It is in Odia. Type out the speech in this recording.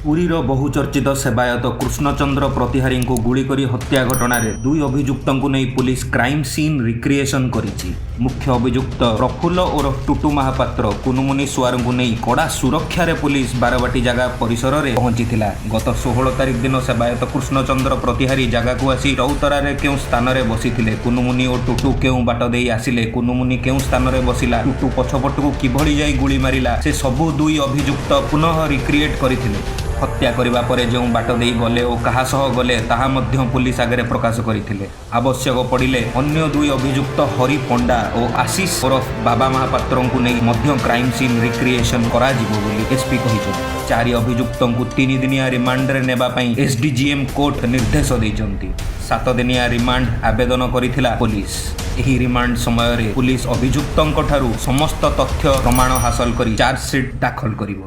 ପୁରୀର ବହୁଚର୍ଚ୍ଚିତ ସେବାୟତ କୃଷ୍ଣଚନ୍ଦ୍ର ପ୍ରତିହାରୀଙ୍କୁ ଗୁଳି କରି ହତ୍ୟା ଘଟଣାରେ ଦୁଇ ଅଭିଯୁକ୍ତଙ୍କୁ ନେଇ ପୁଲିସ କ୍ରାଇମ୍ ସିନ୍ ରିକ୍ରିଏସନ୍ କରିଛି। ମୁଖ୍ୟ ଅଭିଯୁକ୍ତ ପ୍ରଫୁଲ୍ଲ ଓରଫ ଟୁଟୁ ମହାପାତ୍ର, କୁନୁମୁନି ସୁଆରଙ୍କୁ ନେଇ କଡ଼ା ସୁରକ୍ଷାରେ ପୁଲିସ ବାରବାଟୀ ଜାଗା ପରିସରରେ ପହଞ୍ଚିଥିଲା। ଗତ 16 ତାରିଖ ଦିନ ସେବାୟତ କୃଷ୍ଣଚନ୍ଦ୍ର ପ୍ରତିହାରୀ ଜାଗାକୁ ଆସି ଚଉତରାରେ କେଉଁ ସ୍ଥାନରେ ବସିଥିଲେ, କୁନୁମୁନି ଓ ଟୁଟୁ କେଉଁ ବାଟ ଦେଇ ଆସିଲେ, କୁନୁମୁନି କେଉଁ ସ୍ଥାନରେ ବସିଲା, ଟୁଟୁ ପଛପଟକୁ କିଭଳି ଯାଇ ଗୁଳି ମାରିଲା, ସେ ସବୁ ଦୁଇ ଅଭିଯୁକ୍ତ ପୁନଃ ରିକ୍ରିଏଟ୍ କରିଥିଲେ। ହତ୍ୟା କରିବା ପରେ ଯେଉଁ ବାଟ ଦେଇ ଗଲେ ଓ କାହା ସହ ଗଲେ, ତାହା ମଧ୍ୟ ପୁଲିସ ଆଗରେ ପ୍ରକାଶ କରିଥିଲେ। ଆବଶ୍ୟକ ପଡ଼ିଲେ ଅନ୍ୟ ଦୁଇ ଅଭିଯୁକ୍ତ ହରି ପଣ୍ଡା ଓ ଆଶିଷ ଓରଫ ବାବା ମହାପାତ୍ରଙ୍କୁ ନେଇ ମଧ୍ୟ କ୍ରାଇମ୍ ସିନ୍ ରିକ୍ରିଏସନ୍ କରାଯିବ ବୋଲି ଏସ୍ପି କହିଛନ୍ତି। ଚାରି ଅଭିଯୁକ୍ତଙ୍କୁ 3 ଦିନିଆ ରିମାଣ୍ଡରେ ନେବା ପାଇଁ ଏସ୍ଡିଜିଏମ୍ କୋର୍ଟ ନିର୍ଦ୍ଦେଶ ଦେଇଛନ୍ତି। 7 ଦିନିଆ ରିମାଣ୍ଡ ଆବେଦନ କରିଥିଲା ପୋଲିସ। ଏହି ରିମାଣ୍ଡ ସମୟରେ ପୁଲିସ ଅଭିଯୁକ୍ତଙ୍କଠାରୁ ସମସ୍ତ ତଥ୍ୟ ପ୍ରମାଣ ହାସଲ କରି ଚାର୍ଜସିଟ୍ ଦାଖଲ କରିବ।